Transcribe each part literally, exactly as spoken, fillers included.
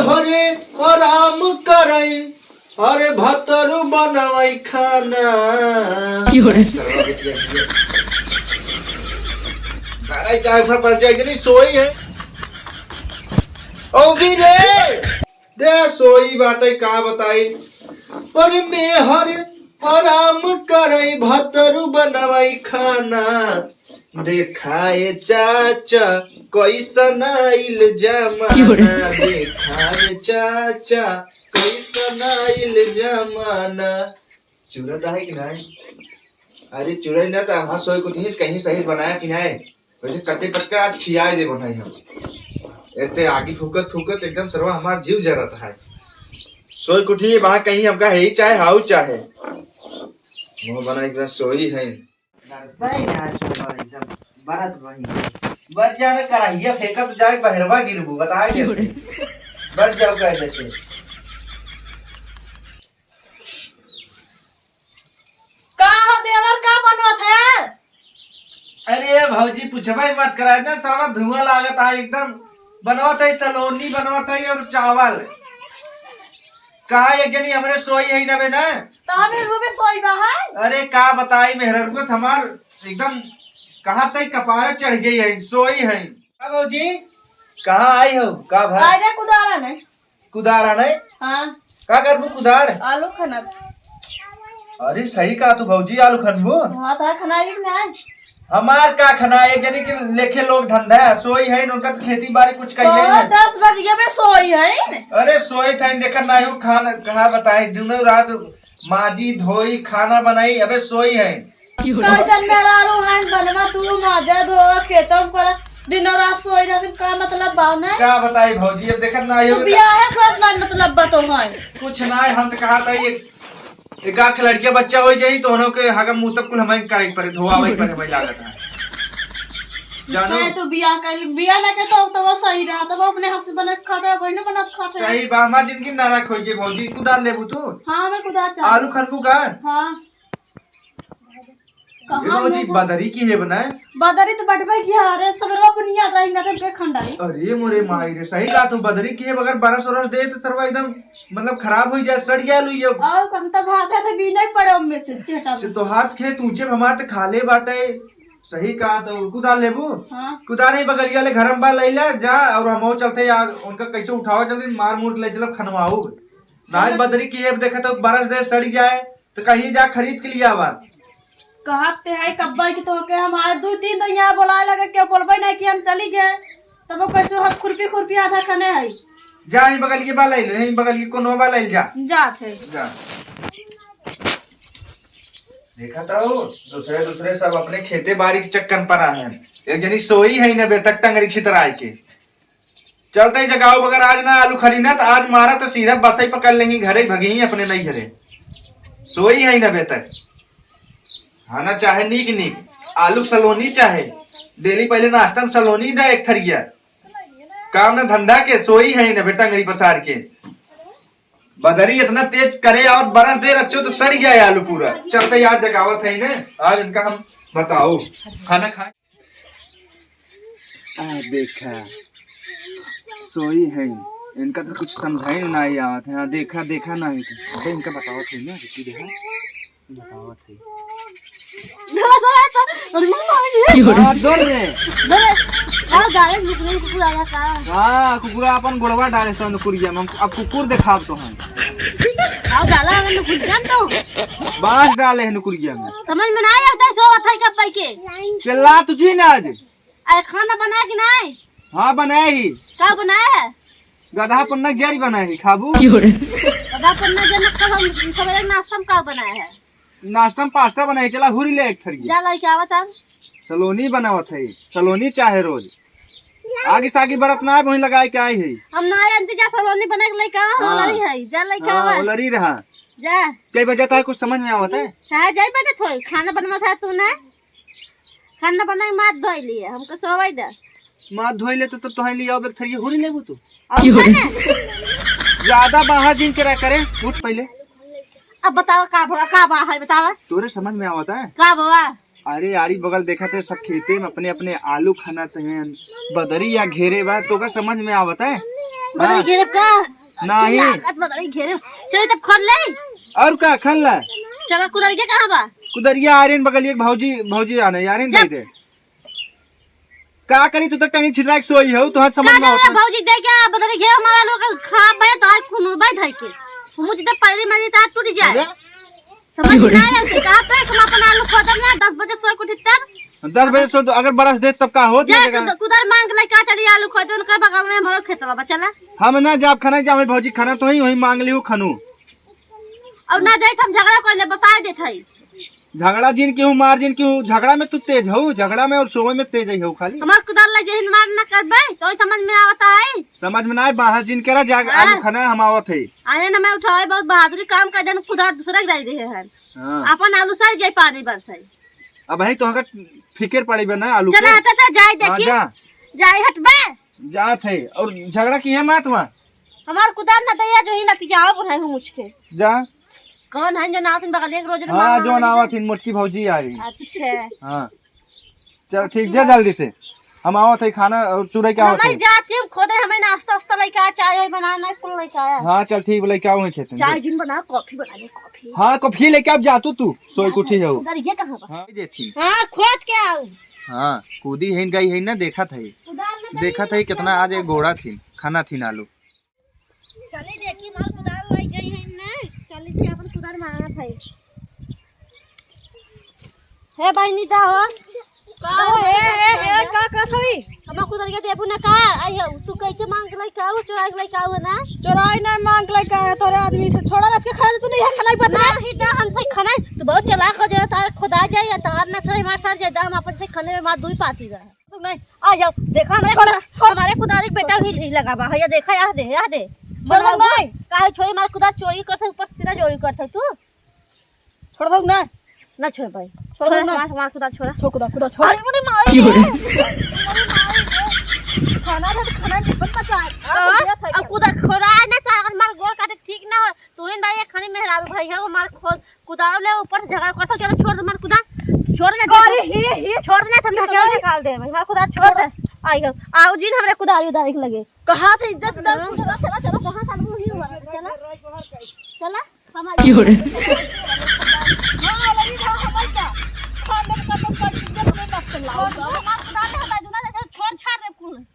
अरे आराम करई, अरे भतरू बनवई खाना। की हो रे? अरे चाहे ऊपर पड़ जाए कि नहीं, सोई है। ओ भी रे, दे सोई बाटे, का बताई। अरे मेहर आराम करई, भतरू बनवई खाना। देखाए चाचा, कैसन आइल जमाना। की हो रे? देखाए चाचा, कैसन आइल जमाना। चुरत है कि नहीं? अरे चुरई ना तो हम सोई कुछ नहीं, कहीं सही बनाया कि नहीं? वैसे कच्चे पक्का आज खियाए दे बनाई हम। एते आगी फूकत फूकत एकदम सरवा हमार जीव जरत है। सोई कुठी वहाँ कहीं हमका है ही चाहे हाउ चाहे। मुँह बनाई के सोई है। डरता ही ना छोड़वा एकदम बरत वही। बच जा रे कराहिया फेंका तो जाए बहरवा गिरबू, बताए देते। बच जाओ कायदे से। का हो देवर, का बनवत है? अरे भौजी, पूछबे मत कराए ना, सारा धुआं लागत है एकदम। बनवत है सलोनी, बनवत है और चावल। का एक जनी हमरे सोई है ना बे ना? तो हमरे रूम में सोई बा है? अरे का बताई, मेहररुआ त हमार एकदम कहाँ तक कपारे चढ़ गई है, सोई है। का भौजी, कहाँ आई हो? का भा? अरे कुदारा नहीं। कुदारा नहीं? हाँ। का करबू कुदार? आलू खनब। अरे सही कहा तू भौजी, आलू खनबू? हाँ, तो खनाई भी नहीं। हमार का खना, एक जनी के लेखे लोग धंधा है, सोई है, उनका तो खेती बाड़ी कुछ कहिए तो नहीं। दस बज गया बे, सोई है। अरे सोई था, देखा नहीं हूँ खाना, कहाँ बताए, दिनों रात माजी धोई खाना बनाई, अबे सोई है। कैसन मेहरारू हन, बनवा तू, माजा धोवा, खेतम करा, दिनो रात सोई रहत, का मतलब बा ना? का बताई भौजी, अब देखत ना तू हो। बियाह है, कैसन मतलब बा तो है? कुछ ना, हम तो कहा था एक, एक आख लड़किया बच्चा हो जाई तो उन्हों के हगम मुतब कुल हमें करे के पड़े, धोआवे के पड़े, हमें लागत है। जानो? मैं तो बियाह कर ली, बियाह ना के तो, तो वो सही रहा, तो वो अपने हाथ से बना के खाता है, वही ना बना के खाता है। सही बा, हमार जिंदगी नरक होई गई भौजी। कुदार लेबू तू? हाँ, मैं कुदार चाहती आलू हूँ। खनबू का? हाँ। ये कहाँ लो जी, लोग? बदरी की है बनाए? बदरी तो बटबे की है, अरे, सवेरवा पुनिया रही ना, तो के खंडाई। अरे मोरे माई रे, सही कहा तू, बदरी की है, बगैर बरस वरस दे तो सरवा एकदम, मतलब, खराब हो जाए, सड़ जाए लुई अब। और हम तो भात है, तो बीने पड़े उनमें से, चेटा से में। तो हाथ खेत ऊंचे में हमार तो खाले बाटे, सही कहा तो, कुदार लेबू? हाँ। कुदार ही बगलिया ले घर में बा, लैला जा, और हम चलते यार, उनका कैसे उठावा चलते, मार मूर ले चलब, खनवाऊ। नाच चलो। बदरी की है, देखा तो बरस दे, सड़ जाए, तो कहीं जा खरीद के लिया आवा। कहत ते है कब्बा की तो के हम आज दो तीन दिन यहाँ बोलाए लगे, केहू बोलबे नहीं कि हम चली गए। तब वो कैसे हम खुरपी खुरपी आधा खने है। जा, यहीं बगल की बा ले लो, यहीं बगल की कोनो बा ले जा। जात है। जा। देखा तो, दूसरे दूसरे सब अपने खेते बाड़ी के चक्कर पर आए हैं। एक जनी सोई है न बे तक टंगरी छितराए के। चलते ही जगाओ, अगर आज ना आलू खनी ना, तो आज मारा तो सीधा बसई पकड़ लेंगी, घरे भगी ही अपने नहीं घरे। सोई है ना बे तक। खाना चाहे नीक नीक, आलू के सलोनी चाहे, डेली पहले नाश्ता में सलोनी दे एक थरिया। काम ना धंधा के, सोई है ना बेटा, टंगरी पसार के। बदरी इतना तेज करे और बरस दे रच्चो तो सड़ गया आलू पूरा। चलते ही आज जगावत है इन्हें, आज इनका हम बताओ खाना खाए। आ देखा, सोई है, इनका तो कुछ समझाई नहीं आवत है। हाँ, देखा, देखा नहीं तो। अबे इनका बतावत है ना, रुकी देखा, बतावत है। धरा, धरा, धरा। अरे मम्मा, आ गई। हाँ, दौड़ रे। धरा। हाँ, गाड़ी में कुकुर, कुकुर आ गया का? हाँ, कुकुरा अपन गोड़वा डाले सन नुकुरिया में। अब कुकुर देखाब तो हम। आओ, डाला है नुकुरिया तो। बांस डाले हैं नुकुरिया में। समझ में ना आवता, सोवत है कब पाई के। चिल्ला तुझी ना आज। अरे खाना बनाया कि नहीं? हाँ, बनाया ही। का बनाया है? गधा पन्ना के जरी बनाया ही, खाबू? गधा पन्ना के जरी खाब हम, सवेरे नाश्ता में का बनाया है? नाश्ता में पास्ता बनाया, चला हुरी ले एक थरिया। जा लेके आवत हम। सलोनी बनावत है, सलोनी चाहे रोज। आगे सागी बरत ना है, वहीं लगाए के आई है। हम ना जानते जा सलोनी बना के लेके आ, हाँ। होलरी है, जा लेके हाँ, आवा। होलरी रहा। जा। कई बजे तक कुछ समझ में आवत है? चाहे जाई बजे थोई, खाना बनवा था तू ना। खाना बनाई माथ धोई लिए, हमको सोवई दे। माथ धोई ले तो, तो तोहे लिए अब एक थरिया हुरी लेबू तू। और की हो रे? खाना? ज्यादा बाहर जिन करा करे, उठ पहले। अब बतावा का भवा, का बा है बतावा? तोरे समझ में आवत है? का भवा? अरे आरी बगल देखत है सब खेते में अपने अपने आलू खनत हैं, बदरी या घेरे बा, तोका समझ में आवत है? बदरी घेरब का? नाही। चिल्लात बदरी घेरब। चली तब खोद ले। और का, खन ला? चला, कुदरिया कहाँ बा? कुदरिया आर्यन बगलिया के भौजी, भौजी आने, आर्यन जब दे दे। का करी, तू तो टंगी छिटरा के सोई हो, तोहर समझ का में जाने आवत ना। भौजी दे के बदरी घेर हमारा लोग खराब है, तो आज कुनुर भाई धर के। मुझे तो पैरी मारी तो टूट जाए। अरे? समझ में ना आया कि कहा तो हम अपन आलू खोदब ना, दस बजे सोए के उठी तब। दस बजे सो तो अगर बरस दे तब का होत जाए ना कुद-, कुदार मांग ले का चली आलू खोदे, उनका बगल में हमारा खेतवा बा, चला। हम ना जाब खाना, जाब भौजी खाना तो ही वही मांग लिहू खनू। और ना जाए तो हम झगड़ा कर ले, बताए देत हई। झगड़ा जिन केहू, मार जिन केहू, झगड़ा में तू तेज हो, झगड़ा में और सोवे में तेज हो खाली। हमार कुदार ले जेहिन मार ना करबे, तो समझ में आवता है। समझ में ना आए, बाहर जिन केरा जाग हाँ। आलू खाना हम आवत है। आए ना मैं उठावे, बहुत बहादुरी काम कर देन, कुदार दूसरे के दे दे है। हाँ। अपन आलू सर जाए पानी बरसाई। अब है तो हका फिकर पड़ी बे ना आलू चला के। हटा से जाए हाँ, देखी। जा। जाए हटबे। जात है। और झगड़ा किहे मत हुआ। हमार कुदार ना दैया जो ही लतिया बुढ़ाई हूँ मुझके। जा। कौन है जो नाथिन बगल एक रोज हाँ, मांगा जो वाली नावा है? थिन मोटकी भौजी आ रही। अच्छा। हाँ। चल ठीक, जा जल्दी से। हम आवत है खाना और चुरई के आवत हमें है। जाती हम खोदे, हमें नाश्ता वास्ता लेके आ, चाय वाय बना, नहीं कुल लेके आया। हाँ, चल ठीक, लेके आओ खेत में। चाय जिन बना, कॉफी बना ले, कॉफी। हाँ, कॉफी लेके आप जा तू, तू सोई कुठी हो। उधर ये कहाँ बा? हाँ, जे थी। हाँ, खोद के आओ। हाँ, कूदी है, गई है ना, देखत है। उधर में देखत है कितना आज एक गोड़ा थी, खाना थी आलू। चली देखी, मार कुदार लग गई है ना। चली थी अपन कुदार मांगत है। हे बहिनी, दा हो। का हो, हे, हे, हे, का करत हई? हमार कुदरिया देबू ना का? आई हो, तू कैसे मांग के लाई का हो, चोराई के लाई का हो ना? चोराई ना मांग के लाई का है तोरे आदमी से? छोड़ा, आज के खाना तू नहीं है, खलाई बता। नहीं, ना, हम सही खाना, तू बहुत चालाक हो जाए, तार खुदा जाए, या तार ना सही मार सार जाए, हम अपन से खाने में मार दू ही पाती रहा। तू नहीं, आ जाओ, देखा हमारे छोड़, कुदा-, छोड़। हमारे कुदारी के बेटा भी नहीं लगा बा, या देखा, या दे, या दे। छोड़ दो, नहीं। काहे छोड़ी, हमारे कुदार चोरी करते, ऊपर से तेरा चोरी करते तू। छोड़ दो ना। ना छोड़ भाई। छोड़ दो छोड़, ना। मार, मार, कुदार छोड़ा। छोड़, कुदार, कुदार, छोड़। अरे, मुझे मार की हो रही? अरे, मार। खाना था तो खाना टिफिन पचाए। हाँ, अब कुदार छोड़ा है ना, चाहे अगर मार गोड़ काटे ठीक ना हो, तू ही भाई, एक खानी मेहरारू भाई है, वो मार खोद, कुदार ले ऊपर से झगड़ा करता, चलो छोड़ दे, मार कुदार। छोड़ दे, अरे, ही, ही। छोड़ दे, तुम ढकेल निकाल दे, भाई, मार कुदार छोड़ दे। आई हो, आओ जी, हमरे कुदारी उदारी के लगे। कहा था इज्जत से दर्द उठा, चला, चला, कहाँ साल को ही हुआ? चला, चला, हम आ की हो रहे? हाँ, लगी था, हम आ क्या? खानदान का तो कट, इज्जत में मत चलाओ। मार कुदार हटा दूँ ना, जैसे छोड़ छाड़ दे कुल।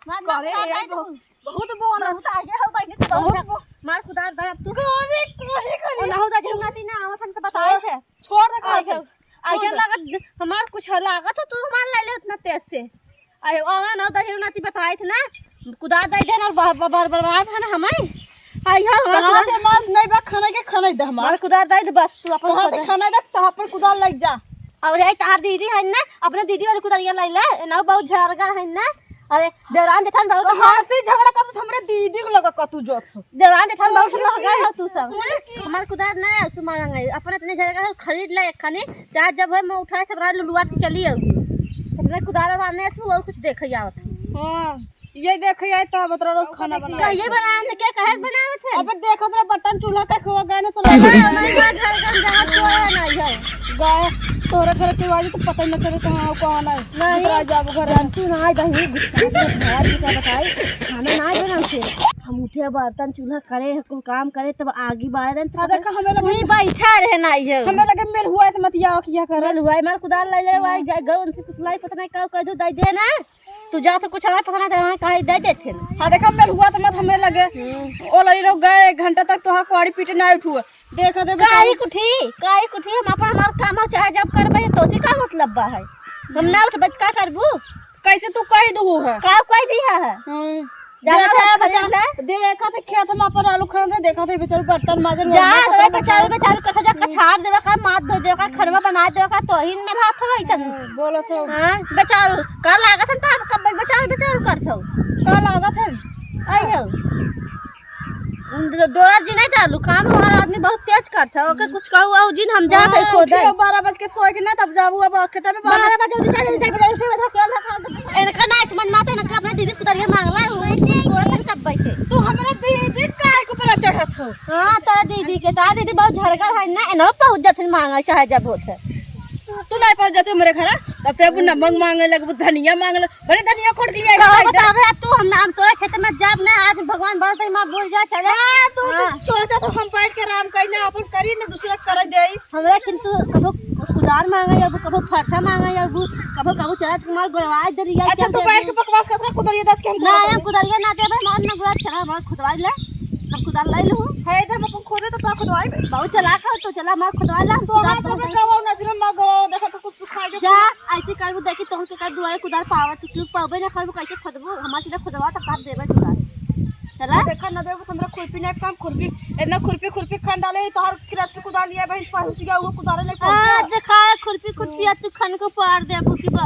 मार, मार, अरे, कुदार दे बहुत, तू। बहुत बोल। बहुत आगे हो, बहिनी, तू बहुत बहुत बो- मार कुदार दे अब तू। अरे, कोई करी। ओ, ना हो, दा, झुमनाती ना आवत, हम तो बताए थे। छोड़ दे, आगे। काहे? आगे छोड़ दे। लागत, हमार कुछ लागत हो, तू हमार ले ले उतना तेज से। आयो, आवा ना, दहियो नाती बताइत ना, कुदार दे देन और बर-, बर-, बर-, बर्बाद है ना हमें। आयो, हमार कहाँ कुदार से मार नहीं बा, खाने के खाने दे हमार। हमार कुदार दे दे बस, तू अपन कहाँ से खुद। खाने दे, तो अपन कुदार लग जा। और यही तार दीदी है ना, अपने दीदी वाली कुदारिया ले ले, ना बहुत झरगा है ना। अरे, देवरान जेठान बहुत कहाँ से झगड़ा कर तू हमरे दीदी को लगा कतू जोत हो। देवरान जेठान बहुत महंगा है तू सब। हमार कुदार ना है, तू मांगे। अपने इतने झरगा है, खरीद ले एक खाने, चाहे जब है मैं उठाए सब रात लुलुआ के चली आऊँ। अपने कुदार वाने से वो कुछ देखे आवत है। हाँ, ये देखे आए तो बतरा रोज खाना बना। कहिए बनाए न, क्या कहे बनावत है? अब देखत रहे बर्तन चूल्हा का खोआ गए ना सब। हमारे घर का जहाँ चूल्हा नहीं है। गए, तोहरे घर के बाजू तो पता ही न चले कहाँ हो, कहाँ नहीं। नहीं। उतरा जाबो घर में। जानती ना, आज ही गुस्सा में घर की क्या बताई, खाना ना बनाओ थे। हम उठे बर्तन चूल्हा करे, कुल काम करे, तब आगी बारे रहे, हाँ, देखा, हमें लगे वही बैठा रहे ना, ये। हमें लगे मेल हुआ है तो मत आओ किया कर। मेल हुआ है, मार कुदार ले ले, हाँ। वही ग-, गए उनसे कुछ लाई, पता नहीं का कह दो, दे दे ना। तू जा तो कुछ हमारे पता नहीं था, वहाँ कहीं दे देते ना। हाँ, देखा, मेल हुआ तो मत हमें लगे। हम्म। ओ लड़ी लोग गए, एक घंटा तक तो हाँ कुआरी पीटे ना उठुआ। देखा दे काहे बेचारी। कुठी, काहे कुठी, हम अपन हमार काम हो, चाहे जब करबे, तो उसी का मतलब बा है। हम ना उठबे, तो का करबू? कैसे तू कह दू है? का कह दी है? हाँ। जाना देखा था, था, खरीद ले। देखा था खेत में अपन आलू खरीदे, देखा था बेचारू बर्तन माजन जा, वाजन, अरे कपड़ा बेचारू, कपड़ा। बेचारू, कथा जा, कछार देवे का, माथ धो देवे का, खनवा बना देवे का, तोहिन में हाथ हो गई चल। हाँ, बोलो सो। हाँ, बेचारू, का लागत है, तार कब बेचारू, बेचारू करत हो? का लागत है? आई हो। डो-, डोरा जी नहीं डालू, काम हमारा आदमी बहुत तेज करत है, ओके कुछ कहू, आओ जी, हम जात है हाँ, खोदे। उठियो बारह बज के सोए के ना, तब जाबू अब खेते में बारह बजे उठे, चार बजे उठे, उठे, उठे, उठे, उठे। इनका ना समझ में आता, इनका अपने दीदी कुदरिया मांगला, वो बोलत है, "कब बैठे?" तू हमरा दीदी काहे के ऊपर चढ़त हो? हाँ, तो दीदी के, तो दीदी बहुत झड़का है ना, इन्हों पहुँच जाते मांगा, चाहे जब होत है। तू नहीं पहुँच जाते हमरे घर, तब ते अब नमक मांगे लगबू, धनिया मांगे लग-, बड़े धनिया खोट के लिए आई कहाँ खाई दे। बतावे, अब तू ना, हम तोरा खेते में जाब ना, आज भगवान भर दे, माँ बोल जा, चले। हाँ, तू तो हाँ। सोचा तो हम बैठ के आराम करी ना, अपन करी ना, दूसरा के करे देई। हमरा किंतु कभो कुदार मांगे अबू, कभो फरसा मांगे अबू, कभो कभो चला के मार गोरवाई दे रिया। अच्छा, तू बैठ के बकवास करत रह, कुदरिया दस के हम ना, हम कुदरिया ना देबे, मार ना गुड़ा चला, मार खुदवाई ले, हम कुदार ले लूँ। है इधर हम अपन खोदे तो पा खुदवाई। बहुत चला कर तो चला, मार खुदवाई ले, हम तो कुदार हम बहुत तो गवा नजर में गवा, देखा तो कुछ सुखा के जा, आइती करबू, देखी तोहन के का दुआरे कुदार पावा, तू क्यों पावे ना करबू, कैसे खुदबू, हमार सीधा खुदवा तो काट देबे कुदार। चला। देखा ना देबू, हमरा खुरपी ना काम, खुरपी, इतना खुरपी, खुरपी खन डाले, तोहर किराच के कुदार लिया, बहन, पहुँच गया, वो कुदार ले पहुँच हाँ, गया। देखा है, खुरपी, खुरपी, आ तू खन को पार देबू की बात।